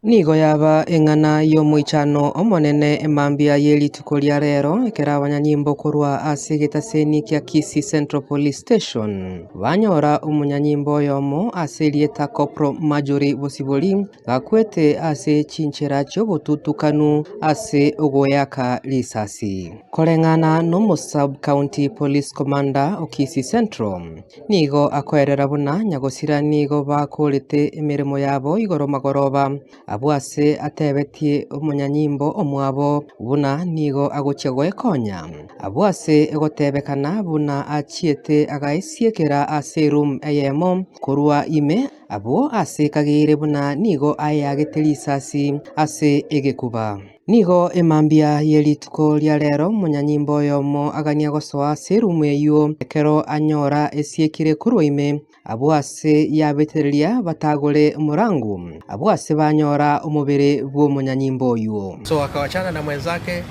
Nigo yaba eng'ana y'omoichano omonene emambia ye rituko ria rero ekero abanyanyimbo korwa ase egetaseni kia Kisii Central Police Station banyora omonyanyimbo oyomo ase erieta Corporal Marjorie Bosibori gakwete ase chinchera chi'obotutukanu ase ogoeaka risasi. Koreng'ana n'omo-Sub-County Police Commander o Kisii Central, Nigo akoerera buna nyagosira nigo bakorete emeremo yabo igoro magoroba, abwo ase atebetie omonyanyimbo omwabo buna nigo agochia goekonya, abwo ase egotebekana buna achiete agaesiekera ase eroom eyemo korwa ime, abwo ase kageire buna nigo aeagete risasi ase egekuba. Nigo emambia ye rituko ria rero omonyanyimbo oyomo agania gosoa ase erumu eyio, ekero anyora esiekire korwa ime, abwo ase yabetereria batagore omorango, abwo ase banyora omobere bw'omonyanyimbo oyio. So akawachana na mwenzake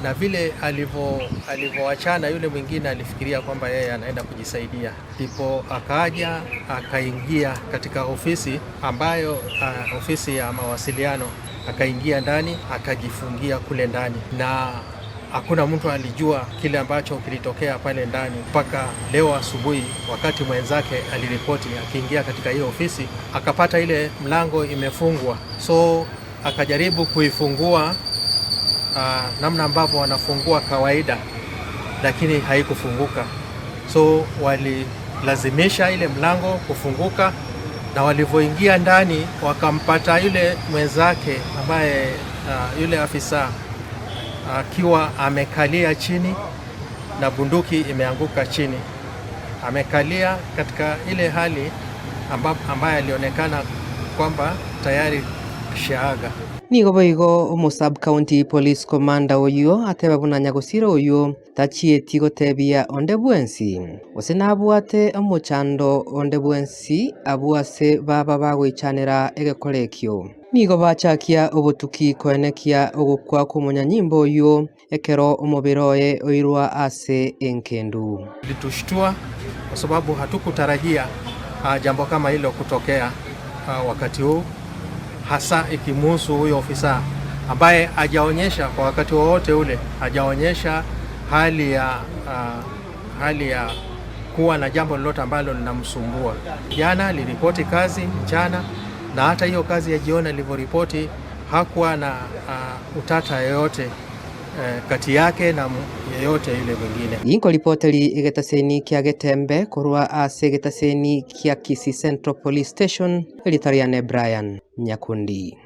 na vile alivo alivowachana yule mwingine alifikiria kwamba yeye anaenda kujisaidia ndipo akaja akaingia katika ofisi ambayo uh, ofisi ya mawasiliano akaingia ndani akajifungia kule ndani na hakuna mtu alijua kile ambacho kilitokea pale ndani mpaka leo asubuhi, wakati mwenzake aliripoti akiingia katika hiyo ofisi akapata ile mlango imefungwa, so akajaribu kuifungua uh, namna ambavyo wanafungua kawaida, lakini haikufunguka. So walilazimisha ile mlango kufunguka, na walivyoingia ndani wakampata yule mwenzake ambaye uh, yule afisa akiwa uh, amekalia chini na bunduki imeanguka chini, amekalia katika ile hali ambaye alionekana kwamba tayari shaaga. Nigo boigo omo-Sub County Police Commander oyio ateba buna nyagosira oyio tachieti gotebia onde bwensi, gose nabwate omochando onde bwensi abwo ase baba bagoichanera egekora ekio. Nigo bachakia obotuki koenekia ogokwa kw'omonyanyimbo oyio ekero omobere oye oirwa ase enkendu. Ilitushtua kwa sababu hatukutarajia jambo kama hilo kutokea wakati huu, hasa ikimuhusu huyo ofisa ambaye hajaonyesha kwa wakati wowote ule, hajaonyesha hali ya uh, hali ya kuwa na jambo lolote ambalo linamsumbua. Jana aliripoti kazi mchana, na hata hiyo kazi ya jioni alivyoripoti hakuwa na uh, utata yoyote eh, kati yake na yeyote yule mwingine. Inkoripoteri egetaseni kia Getembe korwa ase egetaseni kia Kisii Central Police Station, eritariane Brian Nyakundi.